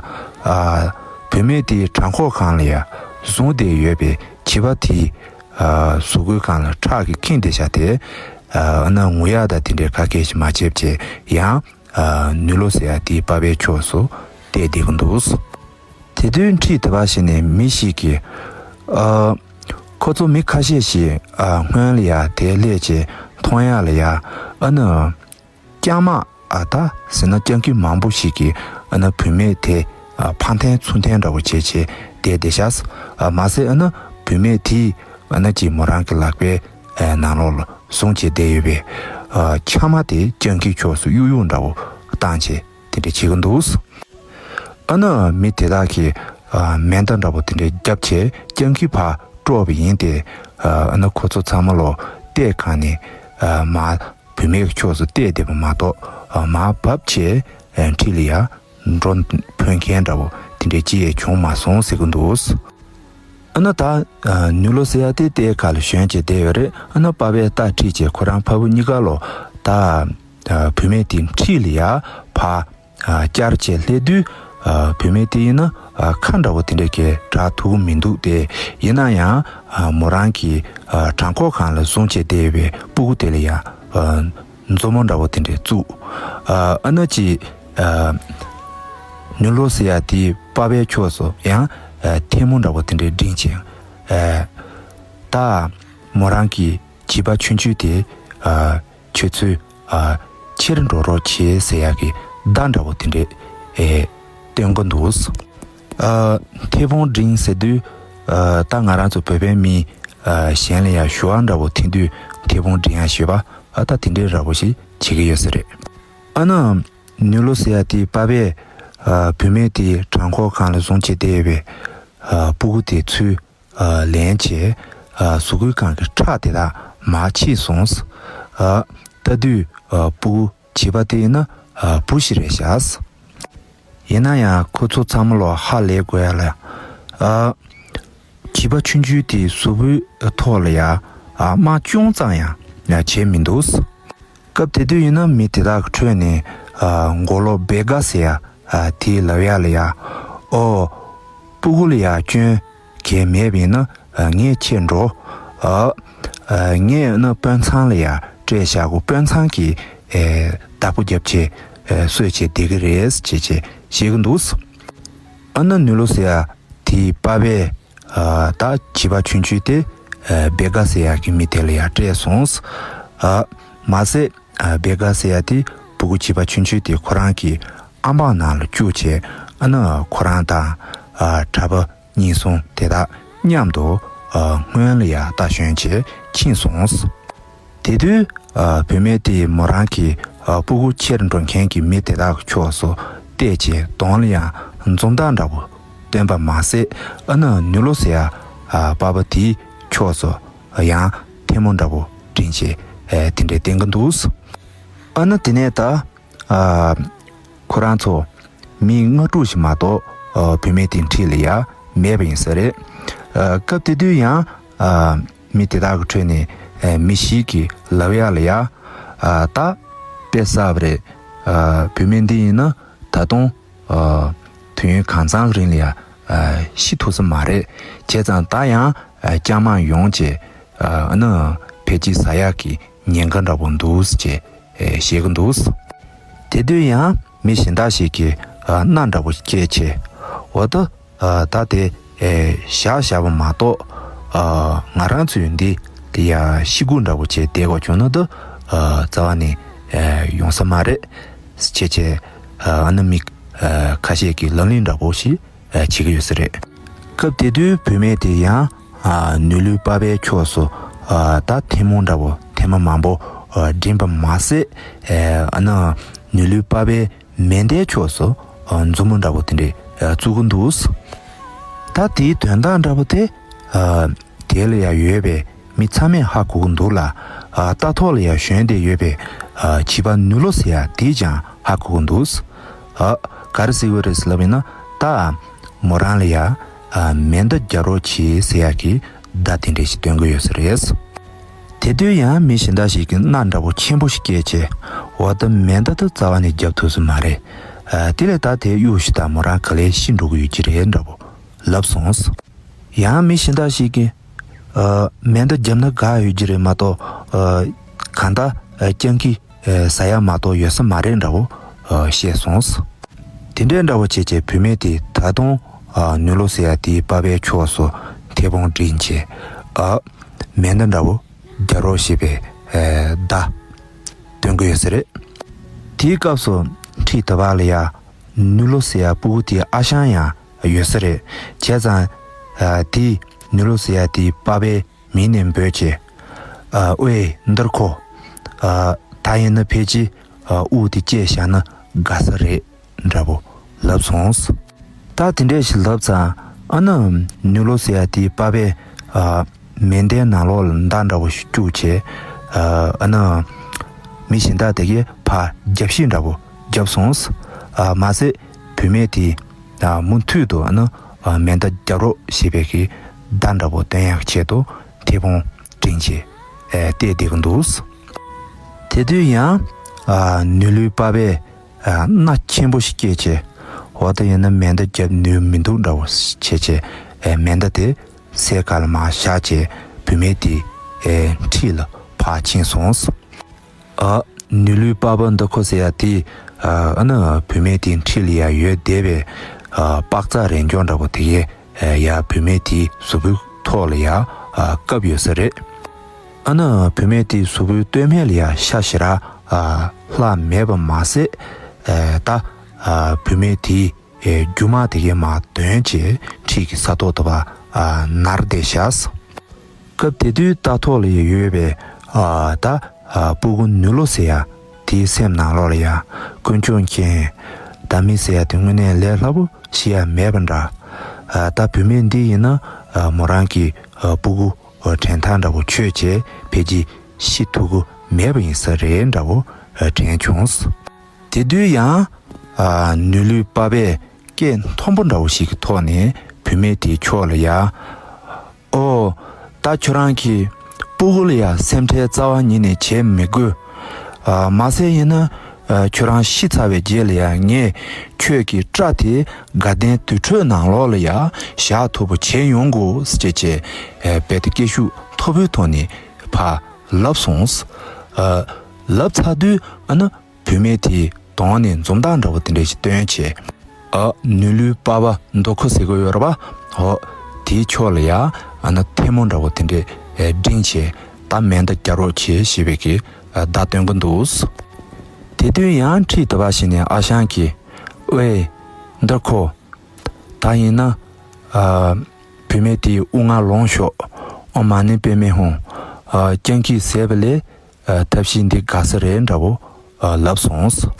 ཨ་བུད་མེད་དེའི་བྲང་ཁོག་སྒང་ལ་ཡ་བཟུང་བསྡད་ཡོད་པའི་བྱིས་པ་དེའི་ཨ་གཟུགས་པོའི་སྒང་ལ་ཁྲག་གིས་ཁེངས་བསྡད་བཞག་དེ་ཨ་ནི་ངུ་ཡག་དང་དེ་འདྲའི་ག་གེ་ཞིག་མ་བྱས་བྱས་ཡང་ཨ་ནུ་ལོ་ཟེར་ཡ་དེའི་པ་ཕའི་ཕྱོགས་སུ་བལྟས་བསྡད་ཀྱི་འདུག་དེ་དུས་འཁྲིས་དེ་པར་ཕྱིན་ནས་མི་ཞིག་གིས་ཨ་ཁོ་ཚོ་མི་ཁ་ཤས་ཤིག་ཨ་སྔོན་ལ་ཡ་དེ་སླེབས་བྱས་མཐོང་ཡག་ལ་ཡ་ཨ་ནི་རྐྱང་མ་ཨ་ད་ཟེར་ན་རྐྱང་རྒྱུད་མང་པོ་ཞིག་གིས་ཨ་ནི་བུད་མེད་དེ་ཨ་ཕར་འཐེན་ཚུར་འཐེན་འདྲ་བོ་བྱས་བྱས་བསྡད་བསྡད་ཤག་ཨ་མ་ཟད་ཨ་ནི་བུད་མེད་དེས་ཨ་ནི་ཅིག་མོ་རང་གི་ལག་པའི་ཨ་ནང་ལོགས་ལ་བཟུང་བྱས་བསྡད་ཡོད་པའི་ཨ་ཁྱ་མ་དེ་རྐྱང་རྒྱུད་ཕྱོགས་སུ་གཡུག་གཡུག་འདྲ་བོ་བཏང་བྱས་དེ་འདྲ་བྱེད་ཀྱི་འདུག་ཨ་ནི་མི་དེ་དག་གིས་ཨ་མེ་མདའ་འདྲ་པོ་དེ་འདྲ་བརྒྱབ་བྱས་རྐྱང་རྒྱུད་ཕར་དཀྲོགས་པ་ཡིན་ཏེ། ཨ་ནི་ཁོ་ཚོ་ཚང་མ་ལོ་བལྟས་གང་ནས་ཨ་མར་བུད་མེད་ཀྱི་ཕྱོགས་སུ་བལྟས་བསྡད་པ་མ་གཏོགས་ཨ་མར་བབས་བྱས་ཨ་འཁྲིས་ལ་ཡ་འགྲོ་ཕོད་མཁན་འདྲ་པོ་དེ་འདྲ་ཅི་ཡང་བྱུང་མ་སོང་ཟེར་གྱི་འདུག་ཨ་ནི་ད་ཨ་ནུ་ལོ་ཟེར་ཡ་དེ་ལྟའི་ཁ་ལ་ཞོན་བྱས་བསྡད་ཡོད་རེད། ཨ་ནི་པ་ཕས་རྟ་ཁྲིད་བྱས་ཁོ་རང་ཕ་བུ་གཉིས་ཀ་ལོ་ད་ཨ་བུད་མེད་དེ་འཁྲིས་ལ་ཡ་ཕར་ཨ་བཅར་བྱས་སླེབས་དུས་ཨ་བུད་མེད་དེ་ཡིན་ན་ཨ་ཁ་འདྲ་བོ་དེ་འདྲ་གས་གྲགས་ཐུབ་ཀྱི་མི་འདུག་སྟེ། ཡིན་ན་ཡང་ཨ་མོ་རང་གི་ཨ་བྲང་ཁོག་སྒང་ལ་བཟུང་བྱས་བསྡད་ཡོད་པའི་སྤུ་གུ་དེ་ལ་ཡ་ཨ་མཛུབ་མོ་འདྲ་བོ་དེ་འདྲ་བཙུགས། ཨ་ཨ་ནི་ཅིག་ཨ་ནུ་ལོ་ཟེར་ཡ་དེའི་པ་ཕའི་ཕྱོགས་སུ་ཡང་ཨ་ཐལ་མོ་འདྲ་བོ་དེ་འདྲ་བསྒྲེངས་བྱས། ཨ་ད་མོ་རང་གི་བྱིས་པ་ཆུང་ཆུང་དེ་ཨ་ཁྱོད་ཚོས་ཨ་ཕྱིར་འགྲོ་རོགས་བྱེད་ཟེར་ཡག་གི་བརྡ་འདྲ་བོ་དེ་འདྲས་ཨེ་སྟོན་གྱི་འདུག་ཨ་ཐལ་མོ་བསྒྲེངས་ཟེར་དུས་ཨ་ད་ང་རང་ཚོ་བོད་པའི་མི་ཨ་གཞན་ལ་ཡང་ཞུ་བ་འདྲ་བོ་འཐེན་དུས་ཐལ་མོ་བསྒྲེངས་ཡག་ཞུས་པ་ཨ་ད་དེ་འདྲས་འདྲ་བོ་ཞིག་བྱེད་ཀྱི་ཡོད་ས་རེད། ཨ་ནི་ནུ་ལོ་ཟེར་ཡག་དེའི་པ་ཕས་ཨ་བུད་མེད་དེའི་བྲང་ཁོག་སྒང་ལ་བཟུང་བྱས་བསྡད་ཡོད་པའི་ཨ་སྤུ་གུ་དེ་ཚུར་ཨ་ལེན་བྱས་ཨ་གཟུགས་པོའི་སྒང་གི་ཁྲག་དེ་དག་ མར་ཕྱིན་སོང་། ཨ། ལྟ་དུས་ཨ་སྤུ་གུ་བྱིས་པ་དེ་ཡིན་ན་ཨ་བུ་ཞིག་རེད་ཤག། ཡིན་ན་ཡང་ཁོ་ཚོ་ཚང་མ་ལོ་ཧ་ལས་དགོས་ཡ་ལ། ཨ། བྱིས་པ་ཆུང་ཆུང་དེའི་གཟུགས་པོའི་ཐོག་ལ་ཡ་ཨ་རྨ་ཅུང་ཙམ་ཡང་ཡ་བྱས་མི་འདུག། སྐབས་དེ་དུས་ཡིན་ན་མི་དེ་དག་གི་ཁྲོད་ནས་ཨ་མགོ་ལོག་བེ་ག་ཟེར་ཡ་ཨ་དེས་ལབ་ཡ་ལ་ཡ། ཨོ། སྤུ་གུ་ལ་ཡ་སྐྱོན་གང་ཡང་མེད་པ་ཡིན་ན་ཨ་ངས་ཁྱེར་འགྲོ། ཨ། ཨ། ངས་ཨ་ནི་དཔོན་ཚང་ལ་ཡ་སྤྲད་བཞག་གོ། དཔོན་ཚང་གིས་ཨེ་བདག་པོ་རྒྱབ་བྱས་ཨེ་གསོས་བྱས་བསྡད་ཀྱི་རེད་ཅེས་བྱས་བཤད་ཀྱི་འདུག། ཨ་ནི་ནུ་ལོ་ཟེར་ཡ་དེའི་པ་ཕས་ཨ་ད་བྱིས་པ་ཆུང་ཆུང་དེ་ཨ་བེ་ག་ཟེར་ཡ་གི་མི་དེ་ལ་ཡ་སྤྲད་སོང་། ཨ། མ་ཟད་ཨ་བེ་ག་ཟེར་ཡ་དེ་སྤུ་གུ་བྱིས་པ་ཆུང་ཆུང་དེ་ཁོ་རང་གི་ཨམ་པ་ནང་ལ་བཅུག་བྱས། ཨ་ནི་ཁོ་རང་དང་ཨ་གྲྭ་པ་གཉིས་གསུམ་དེ་དག་མཉམ་དུ་ཨ་སྔོན་ལ་ཡ་རྟ་ཞོན་བྱས་ཕྱིན་སོང་། དེ་དུས་ཨ་བུད་མེད་དེས་མོ་རང་གི་ཨ་སྤུ་གུ་ཁྱེར་འགྲོ་མཁན་གྱི་མི་དེ་དག་གི་ཕྱོགས་སུ་བལྟས་བྱས་གདོང་ལ་ཡང་འཛུམ་མདངས་འདྲ་བོ་སྟོན་པ་མ་ཟད། ཨ་ནི་ནུ་ལོ་ཟེར་ཡ་ཨ་པ་ཕ་དེའི་ཕྱོགས་སུ་ཡང་ཐལ་མོ་འདྲ་བོ་བསྒྲེངས་བྱས་ཨ་དེ་འདྲས་བསྟན་གྱི་འདུག། ཨ་ནི་དེ་ནས་ད་ཨ་ཁོ་རང་ཚོ་མི་ལྔ་དྲུག་ཞིག་མ་གཏོགས་ཨ་བུད་མེད་དེའི་འཁྲིས་ལ་ཡ་མེད་པ་ཡིན་ས་རེད། ཨ་སྐབས་དེ་དུས་ཡང་ཨ་མི་དེ་དག་གི་ཁྲོད་ནས་ཨ་མི་ཞིག་གིས་ལབ་ཡ་ལ་ཡ། ཨ་ད་དཔེ་གསར་པ་རེད། ཨ་བུད་མེད་འདི་ཡིན་ན་ད་དུང་ཨ་དུས་ཡུན་གང་ཙམ་རིང་ལ་ཡ་ཨ་ཤི་ཐུབ་ས་མ་རེད། བྱས་ཙང་ད་ཡང་ཨ་སྐྱག་མང་ཡོང་བྱས་ཨ་ཨ་ནི་ཕལ་ཆེར་ཟ་ཡག་གི་ཉེན་ཁ་འདྲ་པོ་འདུག་ཅེས་ཨེ་བཤད་ཀྱི་འདུག། དེ་དུས་ཡང་མི་གཞན་དག་ཞིག་གིས་ཨ་སྣ་འདྲ་པོ་སྐྱེས་བྱས། འོ་ད་ཨ་ད་དེ་ཨེ་བཞག་བཞག་པ་མ་གཏོགས་ཨ་ང་རང་ཚོའི་འདི་དེ་ཡ་ཤི་སྒུག་འདྲ་པོ་བྱས་བསྡད་དགོས་བྱུང་ན་ད་ཨ་རྩ་བ་ནས་ཨེ་ཡོང་ས་མ་རེད་ཅེས་བྱས། ཨ་ཨ་ནི་མི་ཨ་ཁ་ཤས་ཀྱིས་ལབ་གླེང་འདྲ་པོ་ཞིག་ཨ་བྱེད་ཀྱི་ཡོད་ས་རེད། སྐབས་དེ་དུས་བུད་མེད་དེ་ཡང་ཨ་ནུ་ལོའི་པ་ཕའི་ཕྱོགས་སུ་ཨ་ད་ཐལ་མོ་འདྲ་པོ་ཐལ་མོ་མང་པོ་ཨ་བསྒྲེངས་པ་མ་ཟད། ཨ་ཨ་ནི་ནུ་ལོའི་པ་ཕའི་མེ་མདའི་ཕྱོགས་སུ་ཨ་མཛུབ་མོ་འདྲ་པོ་དེ་འདྲས་ཨ་བཙུགས་ཀྱི་འདུག། ད་དེའི་དོན་དག་འདྲ་པོ་དེ་ཨ་དེ་ལ་ཡ་ཡོད་པའི་མི་ཚང་མས་ཧ་གོ་གི་འདུག་ལ། ཨ་རྟ་ཐོག་ལ་ཡ་ཞོན་བསྡད་ཡོད་པའི་ཨ་བྱིས་པ་ནུ་ལོ་ཟེར་ཡ་དེས་ཀྱང་ཧ་གོ་གི་འདུག། ཨ་ག་རེ་ཟེར་གྱི་ཡོད་རེད་ཟེར་ལབ་ཡིན་ན། ད་མོ་རང་ལ་ཡ་ཨ་མེ་མདའ་རྒྱབ་རོགས་གྱིས་ཟེར་ཡ་གི་བརྡ་དེ་འདྲས་ཞིག་སྟོན་གྱི་ཡོད་ས་རེད། དེ་དུས་ཡང་མི་གཞན་དག་ཞིག་གིས་སྣ་འདྲ་པོ་ཆེན་པོ་ཞིག་སྐྱེས་བྱས། འོ་ད་མེ་མདའ་ད་རྩ་བ་ནས་རྒྱབ་ཐུབ་ས་མ་རེད། ཨ་དེ་ལས་ད་དེ་གཡུག་ཞིག་ད་མོ་རང་ག་ལེར་ཤི་འགྲོ་གི་ཡོད་ཀྱི་རེད་འདྲ་པོ་ལབ་སོང་། ཡང་མི་གཞན་དག་ཞིག་གིས་ཨ་མེ་མདའ་བརྒྱབ་ན་དགའ་ཡོད་ཀྱི་རེད་མ་གཏོགས་ཨ་གང་ལྟར་ཨ་སྤྱང་ཀི་ཨ་ཟ་ཡ་མ་གཏོགས་ཡོད་ས་མ་རེད་འདྲ་པོ་ཨ་བཤད་སོང་། དེ་འདྲའི་འདྲ་པོ་བྱས་བྱས་བུད་མེད་དེ་ད་དུང་ཨ་ནུ་ལོ་ཟེར་ཡ་དེའི་པ་ཕའི་ཕྱོགས་སུ་ཐལ་མོ་བསྒྲེངས་བྱས་ཨ་མེ་མདའ་འདྲ་པོ་རྒྱག་རོགས་ཞེས་པའི་ཨ་བརྡ་སྟོན་གྱི་ཡོད་ས་རེད། དེའི་སྐབས་སུ་འཁྲིས་དེ་པ་ལ་ཡ་ནུ་ལོ་ཟེར་ཡ་སྤུ་གུ་དེའི་ཨ་ཞང་ཡང་ཡོད་ས་རེད། བྱས་ཙང་ཨ་དེས་ནུ་ལོ་ཟེར་ཡ་དེའི་པ་ཕའི་མིང་ནས་འབོད་བྱས། ཨ་ཝེ་འདིར་ཁོ། ཨ་ད་ཡིན་ན་ཕལ་ཆེར་ཨ་དབུགས་དེ་བཅད་བཞག་ན་དགའ་ས་རེད་འདྲ་པོ་ལབ་སོང་། ད་དེ་འདྲས་ཞིག་ལབ་ཙང་ཨ་ནི་ནུ་ལོ་ཟེར་ཡ་དེའི་པ་ཕས་ཨ་མེ་མདའི་ནང་ལོགས་ལ་མདའ་འདྲ་པོ་ཞིག་བཅུག་བྱས། ཨ་ཨ་ནི་མི་གཞན་དག་དེ་གས་ཕར་རྒྱབ་བཤིག་འདྲ་པོ་བརྒྱབ་སོང་། ཨ་མ་ཟད་བུད་མེད་དེས་ཨ་མུ་མཐུད་དུ་ཨ་ནི་ཨ་མེ་མདའ་རྒྱབ་རོགས་ཞེས་པའི་གི་བརྡ་འདྲ་པོ་སྟོན་ཡག་ཆེད་དུ་ཐལ་མོ་བསྒྲེངས་བྱས་ཨ་བལྟས་བསྡད་ཀྱི་འདུག། དེ་དུས་ཡང་ཨ་ནུ་ལོའི་པ་ཕས་ཨ་སྣ་ཆེན་པོ་ཞིག་སྐྱེས་བྱས། འོ་ད་ཡིན་ན་མེ་མདའ་རྒྱབ་ནུས་མི་འདུག་འདྲ་པོ་བྱས་བྱས་ཨ་མེ་མདའ་དེ་སའི་ཁ་ལ་མར་བཞག་བྱས་བུད་མེད་དེ་ཨ་འཁྲིས་ལ་ཕར་ཕྱིན་སོང་། ཨ་ནུ་ལོའི་པ་ཕ་འདི་ཁོ་ཟེར་ཡ་དེ་ཨ་ཨ་ནི་བུད་མེད་དེའི་འཁྲིས་ལ་ཡ་ཡོད་བསྡད་པའི་ཨ་པགས་ཚག་རེ་འཇོག་འདྲ་པོ་དེ་གས་ཨ་ཡ་བུད་མེད་དེའི་གཟུགས་པོའི་ཐོག་ལ་ཡ་ཨ་བཀབ་ཡོད་ས་རེད། ཨ་ནི་བུད་མེད་དེའི་གཟུགས་པོའི་སྟོད་སྨད་ལ་ཡ་ཤ་ཞེ་དྲག་ཨ་ལྷག་མེད་པ་མ་ཟད། ཨ་ད་ཨ་བུད་མེད་དེའི་ཨེ་རྒྱུ་མ་དེ་གས་མར་དོན་བྱས་འཁྲིས་ཀྱི་ས་ཐོག་ཏུ་ཕར་ཨ་ནར་བསྡད་བཞག། སྐབས་དེ་དུས་རྟ་ཐོག་ལ་ཡོད་པའི་ཨ་ད་ཨ་སྤུ་གུ་ནུ་ལོ་ཟེར་ཡ་དེའི་སེམས་ནང་ལོགས་ལ་ཡ་དཀོན་མཆོག་མཁྱེན། ད་མི་ཟེར་ཡ་དེ་དངོས་གནས་ལས་སླ་པོ་ཞིག་ཡ་མེད་པ་འདྲ། ཨ་ད་བུད་མེད་འདི་ཡིན་ན་ཨ་མོ་རང་གི་ཨ་སྤུ་གུ་ཨ་དྲན་ཐག་འདྲ་པོ་ཆོད་བྱས་ཕལ་ཆེར་ ཤི་ཐུབ་ཀྱི་མེད་པ་ཡིན་ས་རེད་འདྲ་བོ་དྲན་བྱུང་། དེ་དུས་ཡང་ནུས་ལུས་པ་ཕས་སྐད་མཐོན་པོ་འདྲ་བོ་ཞིག་གི་ཐོག་ནས་བུད་མེད་དེའི་ཕྱོགས་ལ་ཡ། ཨོ། ད་ཁྱོད་རང་གིས་སྤུ་གུ་ལ་ཡ་སེམས་ཁྲལ་རྩ་བ་ཉིད་ནས་བྱེད་མི་དགོས། ཨ། མ་ཟད་ཡིན་ན། ཨ། ཁྱོད་རང་ཤི་ཚར་བའི་རྗེས་ལ་ཡ་ངས་ཁྱོད་ཀྱི་སྐྲ་དེ་དགའ་ལྡན་དུར་ཁྲོད་ནང་ལོགས་ལ་ཡ་བཞག་ཐུབ་པ་བྱེད་ཡོང་དགོས་ཟེར་བྱས། ཨ། རྦད་དེ་སྐད་ཤུགས་མཐོ་པོའི་ཐོག་ནས་ཕར་ལབ་སོང་། ཨ། ལབ་ཚར་དུས་ཨ་ནི། བུད་མེད་དེས་གདོང་ནས་འཛུམ་མདངས་འདྲ་བོ་དེ་འདྲ་ཞིག་སྟོན་བྱས། ཨ། ནུས་ལུས་པ་ཕ་མདོ་ཁོ་ཟེར་གྱི་ཡོད་རེད་པ། འོ། དེའི་ཕྱོགས་ལ་ཡ། ཨ་ནི་ཐལ་མོ་འདྲ་བོ་དེ་འདྲ་བསྒྲེངས་བྱས། ད་མེ་མདའ་རྒྱག་རོགས་བྱེད་ཞེས་པའི་གི་བརྡ་སྟོན་གྱི་འདུག། དེ་དུས་ཡང་འཁྲིས་དེ་པ་ཞིག་ནས་ཨ་ཞང་གིས། ཝེ། འདི་ཁོ། ད་ཡིན་ན། ཨ། བུད་མེད་དེའི་དབུ་ང་ལོངས་ཤོག། ཨོཾ་མ་ཎི་པདྨེ་ཧཱུྃ། ཨ། རྐྱང་གིས་བཟས་པ་ལས། ཨ། ཐབས་ཤེས་འདི་དགའ་ས་རེད་འདྲ་བོ། ཨ། ལབ་སོང་།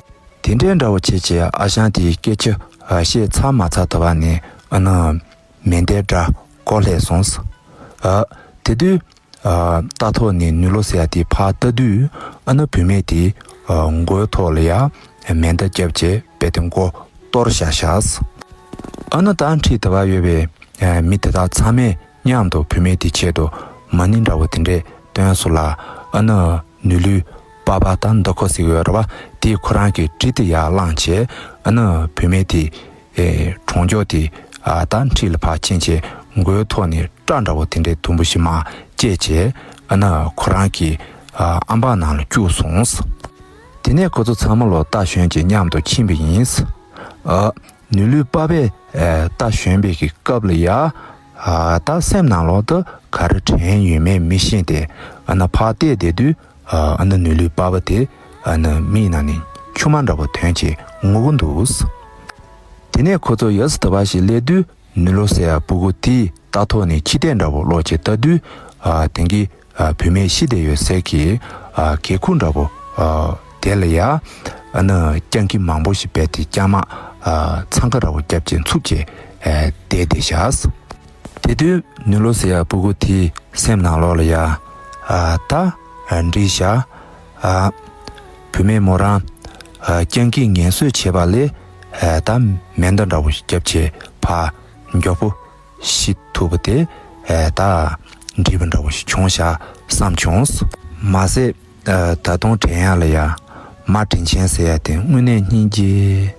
དེ་འདྲའི་འདྲ་བོ་བྱས་བྱས་ཨ་ཞང་དེའི་སྐད་ཆ། ཨ། བཤད་ཚར་མ་ཚར་དུ་བ་ནས་ཨ་ནི་མེ་མདའི་སྒྲ་གོ་སླེབས་སོང་། ཨ། དེ་དུས། ཨ། རྟ་ཐོག་ནས་ནུས་ལོ་ཟེར་ཡ་དེ་ཕར་ལྟ་དུས་ཨ་ནི་བུད་མེད་དེ། ཨ། མགོའི་ཐོག་ལ་ཡ་མེ་མདའ་བརྒྱབ་བྱས་རྦད་དེ་མགོ་གཏོར་བཞག་བཞག། ཨ་ནི་ད་འཁྲིས་དེ་བ་ཡོད་པའི། ཨ། མི་དེ་དག་ཚང་མས། མཉམ་དུ་བུད་མེད་དེའི་ཆེད་དུ་མ་ཎི་འདྲ་བོ་དེ་འདྲས་བཏོན་སོང་ལ། ཨ་ནི་ནུས་ལུས་པ་ཕ་དང་མདོ་ཁོ་ཟེར་གྱི་ཡོད་རེད་པ། དེས་ཁོ་རང་གི་གྲི་དེ་ཡར་བླངས་བྱས། ཨ་ནི་བུད་མེད་དེ། ཨེ། གྲོང་འཇོག་དེ། ཨ། ད་འཁྲིས་ལ་ཕར་ཕྱིན་བྱས་མགོའི་ཐོག་ནས་སྐྲ་འདྲ་བོ་དེ་འདྲས་དུམ་བུ་ཞིག་མར་བཅད་བྱས། ཨ་ནི་ཁོ་རང་གི། ཨ། ཨམ་བག་ནང་ལ་བཅུག་སོང་། དེ་ནས་ཁོ་ཚོ་ཚང་མ་ལོག་རྟ་ཞོན་བྱས་མཉམ་དུ་ཕྱིན་པ་ཡིན། ཨ། ནུས་ལུས་པ་ཕས། ཨ། རྟ་ཞོན་པའི་གི་སྐབས་ལ་ཡ། ཨ། ད་སེམས་ནང་ལོགས་ད་ག་རེ་དྲན་ཡོད་མེད་མི་ཤེས་ཏེ། ཨ་ནི་ཕར་བལྟས་བསྡད་དུས། ཨ། ཨ་ནི་ནུས་ལུས་པ་ཕ་དེ། ཨ་ནི་མིག་ནང་ནས་མཆུ་མ་འདྲ་པོ་ཐོན་བྱས་ངུ་གི་འདུག། དེ་ནས་ཁོ་ཚོ་ཡ་སི་ད་བ་ཞིག་སླེབས་དུས་ནུས་ལུས་ཟེར་ཡ་སྤུ་གུ་དེས་རྟ་ཐོག་ནས་ཕྱི་བལྟས་འདྲ་པོ་སློག་བྱས་ལྟ་དུས། ཨ། དེང་གི། ཨ། བུད་མེད་ཤི་བསྡད་ཡོད་སའི་གི། ཨ། སྒེའུ་ཁུང་འདྲ་པོ། ཨ། དེ་ལ་ཡ། ཨ་ནི་རྐྱང་ཁྱི་མང་པོ་ཞིག་རྦད་དེ་རྐྱང་མ། ཨ། འཚང་ཁ་འདྲ་པོ་བརྒྱབ་བྱས་འཚུབ་བྱས། ཨ། བསྡད་བསྡད་བཞག། དེ་དུས་ནུས་ལུས་ཟེར་ཡ་སྤུ་གུ་དེའི་སེམས་ནང་ལོགས་ལ་ཡ། ཨ། ད། ཨ། འགྲིག་བཞག། ཨ། བུད་མེད་མོ་རང་། ཨ། རྐྱང་ཁྱིས་ངལ་གསོ་བྱས་པ་ལས། ཨ། ད་མེ་མདའ་འདྲ་པོ་ཞིག་བརྒྱབ་བྱས་ཕར་མགྱོགས་པོ་ཤི་ཐུབ་པ་དེ། ཨ། ད་འགྲིག་པ་འདྲ་པོ་ཞིག་བྱུང་བཞག་བསམ་བྱུང་། མ་ཟད། ཨ། ད་དུང་དྲན་ཡག་ལ་ཡ། མ་དྲིན་ཆེན་ཟེར་ཡ་དེ་དངོས་གནས་སྙིང་རྗེ།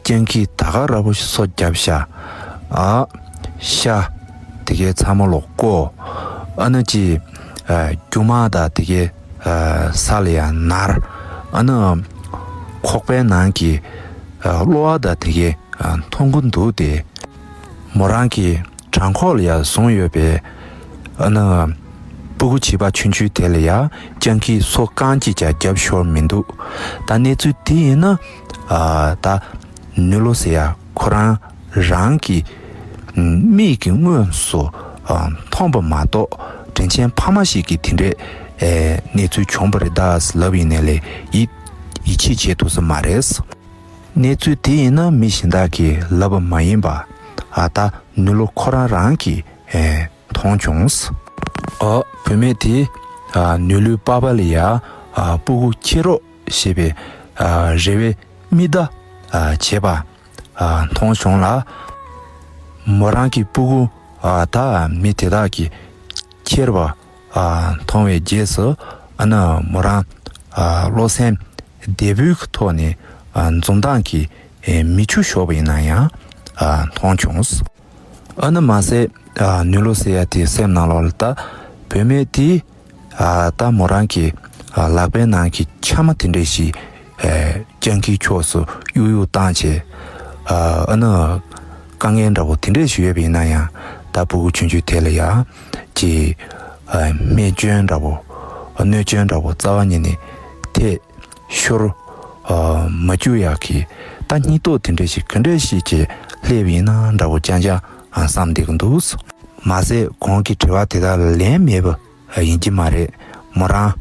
རྐྱང་ཁྱིས་ད་ག་ར་པོ་ཞིག་སོ་བརྒྱབ་བཞག། ཨ། ཤ། དེ་གའི་ཚ་མོ་ལོག་བརྐོ། ཨ་ནི་ཅི། ཨ། རྒྱུ་མ་དང་དེ་གའི། ཨ། ས་ལ་ཡ་ནར། ཨ་ནི་ཁོག་པའི་ནང་གི། ཨ། གློ་བ་དང་དེ་གའི། ཨ། མཐོང་གི་འདུག་སྟེ། མོ་རང་གི་བྲང་ཁོག་ལ་ཡ་བཟུང་ཡོད་པའི། ཨ་ནི། སྤུ་གུ་བྱིས་པ་ཆུང་ཆུང་དེ་ལ་ཡ་རྐྱང་ཁྱིས་སོ་རྐང་གཅིག་ཀྱང་བརྒྱབ་ཤོར་མི་འདུག། ད་གནས་ཚུལ་དེ་ཡིན་ན། ཨ། ད་ནུས་ལུས་ཟེར་ཡ་ཁོ་རང་རང་གི་མིག་གིས་དངོས་སུ། ཨ། མཐོང་པ་མ་གཏོགས་དྲིན་ཆེན་ཕ་མ་ཞིག་གིས་དེ་འདྲའི། ཨེ། གནས་ཚུལ་བྱུང་བ་རེད་ད་ལབ་ཡིན་ནའི་ལས་ཡིད་ཡིད་ཆེས་བྱེད་ཐུབ་ས་མ་རེད། གནས་ཚུལ་དེ་ཡིན་ན་མི་གཞན་དག་གིས་ལབ་པ་མ་ཡིན་པ། ཨ། ད་ནུས་ལུས་ཁོ་རང་རང་གིས། ཨེ། མཐོང་བྱུང་། ཨ། བུད་མེད་དེས། ཨ། ནུས་ལུས་པ་ཕ་ལ་ཡ། ཨ། སྤུ་གུ་ཁྱེར་རོགས་ཞེས་པའི། ཨ། རེ་བའི་མིག་བརྡ། ཨ། བྱས་པ། ཨ། མཐོང་བྱུང་ལ། མོ་རང་གི་སྤུ་གུ། ཨ། ད་མི་དེ་དག་གིས་ཁྱེར་བ། ཨ། མཐོང་བའི་རྗེས་སུ། ཨ་ནི་མོ་རང་། ཨ། བློ་སེམས་བདེ་པོའི་ཐོག་ནས། ཨ། འཛུམ་མདངས་ཀྱིས། ཨེ། མིག་ཆུ་ཤོར་བ་ཡིན་ན་ཡང་། ཨ། མཐོང་བྱུང་། ཨ་ནི་མ་ཟད། ཨ། ནུས་ལུས་ཟེར་ཡ་དེའི་སེམས་ནང་ལོགས་ལ་ད་བུད་མེད་དེས། ཨ། ད་མོ་རང་གི། ཨ། ལག་པའི་ནང་གི་ཆ་མ་དེ་འདྲ་ཞིག། ཨེ། རྐྱང་ཁྱིའི་ཕྱོགས་སུ་གཡུག་གཡུག་བཏང་བྱས། ཨ། ཨ་ནི་དཀའ་ངལ་འདྲ་པོ་དེ་འདྲ་ཞིག་ཡོད་པ་ཡིན་ན་ཡང་། ད་སྤུ་གུ་ཆུང་ཆུང་དེ་ལ་ཡ་ཅིག། ཨ། རྨས་སྐྱོན་འདྲ་པོ། གནོད་སྐྱོན་འདྲ་པོ་རྩ་བ་ཉིད་ནས་ཐེབས་ཤོར། ཨ། མ་བཅུག་ཡག་གི། ད་སྙིང་སྟོབས་དེ་འདྲ་ཞིག་ག་འདྲ་ཞིག་བྱས་སླེབས་ཡིན་ན་འདྲ་པོ་རྐྱང་རྐྱང་། ཨ། བསམ་བསྡད་ཀྱི་འདུག། མ་ཟད་གོང་གི་དྲི་བ་དེ་དག་ལ་ལན་མེད་པ་ཡིན་གྱི་མ་རེད། མོ་རང་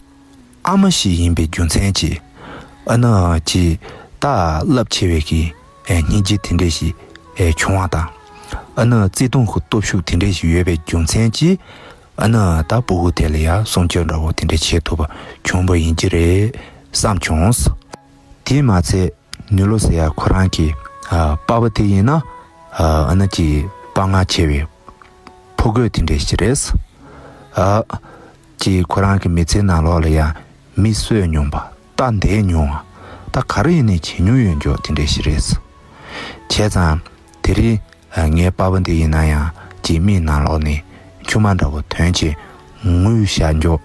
ཨ་མ་ཞིག་ཡིན་པའི་རྒྱུ་མཚན་གྱིས། ཨ་ནི་ཅིག། ད་རླབས་ཆེ་བའི་གི། ཨེ། སྙིང་རྗེ་དེ་འདྲ་ཞིག། ཨེ། བྱུང་བ་དང་། ཨ་ནི་བརྩེ་དུང་གི་སྟོབས་ཤུགས་དེ་འདྲ་ཞིག་ཡོད་པའི་རྒྱུ་མཚན་གྱིས། ཨ་ནི་ད་ཕྲུ་གུ་དེ་ལ་ཡང་སྲུང་སྐྱོབ་འདྲ་བོ་དེ་འདྲ་བྱེད་ཐུབ་པ་བྱུང་བ་ཡིན་གྱི་རེད་བསམ་བྱུང་། དེས་མ་ཚད་ནུ་ལོ་ཟེར་ཡ་ཁོ་རང་གི་ཨ་པ་ཕ་དེ་ཡིན་ན་ཨ་ཨ་ནི་ཅིག་དཔའ་ངར་ཆེ་བའི་ཕོ་རྒོད་དེ་འདྲ་ཞིག་རེད། ཨ་ཅིག་ཁོ་རང་གི་མི་ཚེ་ནང་ལོགས་ལ་ཡང་མི་གསོད་མྱོང་པ། རྟ་འདེད་མྱོང་བ། ད་ག་རེ་ཡིན་ནའི་བྱེད་མྱོང་ཡོད་འཇོག་དེ་འདྲ་ཞིག་རེད། བྱས་ཙང་དེ་རིང་ངའི་པ་ཕ་འདི་ཡིན་ན་ཡང་ཅིག་མིག་ནང་ལོགས་ནས་མཆུ་མ་འདྲ་བོ་ཐོན་བྱས་ངུས་བཞག་འཇོག་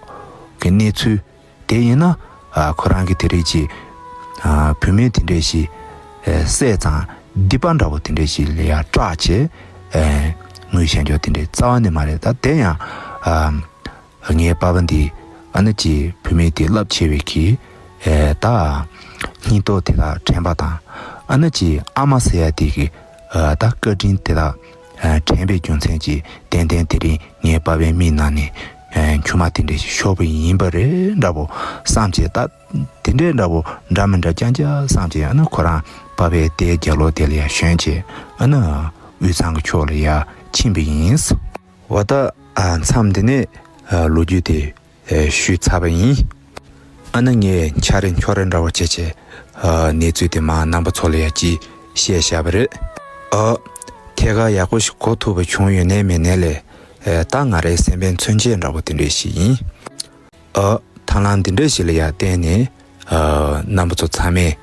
གི་གནས་ཚུལ་དེ་ཡིན་ན། ཁོ་རང་གི་དེ་རིང་ཅིག་བུད་མེད་དེ་འདྲ་ཞིག་བསད་ཙང་སྡིག་པ་འདྲ་བོ་དེ་འདྲ་ཞིག་ལ་ཡང་སྐྲག་བྱས་ངུས་བཞག་འཇོག་དེ་འདྲ་རྩ་བ་ནས་མ་རེད། ད་དེ་ཡང་། ངའི་པ་ཕ་འདི་ཨ་ནི་ཅིག་བུད་མེད་དེ་རླབས་ཆེ་བའི་གི་ཨེ་ད་སྙིང་སྟོབས་དེ་དག་དྲན་པ་དང་། ཨ་ནི་ཅིག་ཨ་མ་ཟེར་ཡ་དེ་གི་ཨ་ད་བཀའ་དྲིན་དེ་དག་ཨ་དྲན་པའི་རྒྱུ་མཚན་གྱིས་ཏན་ཏན་དེ་རིང་ངའི་པ་ཕའི་མིག་ནང་ནས་ཨ་མཆུ་མ་དེ་འདྲ་ཞིག་ཤོར་བ་ཡིན་པ་རེད་འདྲ་བོ་བསམ་བྱས། ད་དེ་འདྲའི་འདྲ་བོ་འདྲ་མི་འདྲ་རྐྱང་རྐྱང་བསམ་བྱས། ཨ་ནི་ཁོ་རང་པ་ཕའི་རྟའི་རྒྱབ་ལོགས་དེ་ལ་ཡང་ཞོན་བྱས། ཨ་ནི་དབུས་གཙང་གི་ཕྱོགས་ལ་ཡང་ཕྱིན་པ་ཡིན། འོ་ད་ཨ་མཚམས་འདི་ནས་ཨ་ལོ་རྒྱུས་དེ་ཨ་ཞུས་ཚར་བ་ཡིན། ཨ་ནི་ངས་འཆར་རེ་འཆོར་རེ་འདྲ་བོ་བྱས་བྱས་ཨ་གནས་ཚུལ་དེ་མར་རྣམ་པ་ཚོ་ལ་ཡང་ཅིག་བཤད་བཞག་པ་རེད། ཨ་ཐད་ཀར་ཡག་པོ་ཞིག་གོ་ཐུབ་པ་བྱུང་ཡོད་ནའི་མེད་ནའི་ལས་ཨ་ད་ང་རའི་སེམས་པའི་མཚོན་བྱེད་འདྲ་བོ་དེ་འདྲ་ཞིག་ཡིན། ཨ་ཐབས་ལམ་འདི་འདྲ་ཞིག་ལ་ཡང་བརྟེན་ནས་ཨ་རྣམ་པ་ཚོ་ཚང་མས་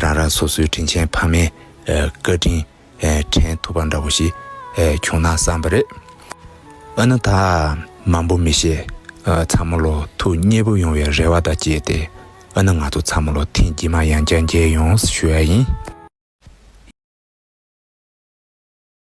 རང་རང་སོ་སོའི་དྲིན་ཆེན་ཕ་མའི་ཨ་བཀའ་དྲིན་ཨ་དྲན་ཐུབ་པ་འདྲ་བོ་ཞིག་ཨ་བྱུང་ན་བསམ་པ་རེད། ཨ་ནི་ད་མང་པོ་མི་བཤད། ཨ་ཚང་མ་ལོ་ཐུགས་མཉེས་པོ་ཡོང་བའི་རེ་བ་དང་བཅས་ཏེ། ཨ་ནི་ང་ཚོ་ཚང་མ་ལོ་ཐེངས་རྗེས་མ་ཡང་བསྐྱར་མཇལ་ཡོང་ཞུ་ཡ་ཡིན།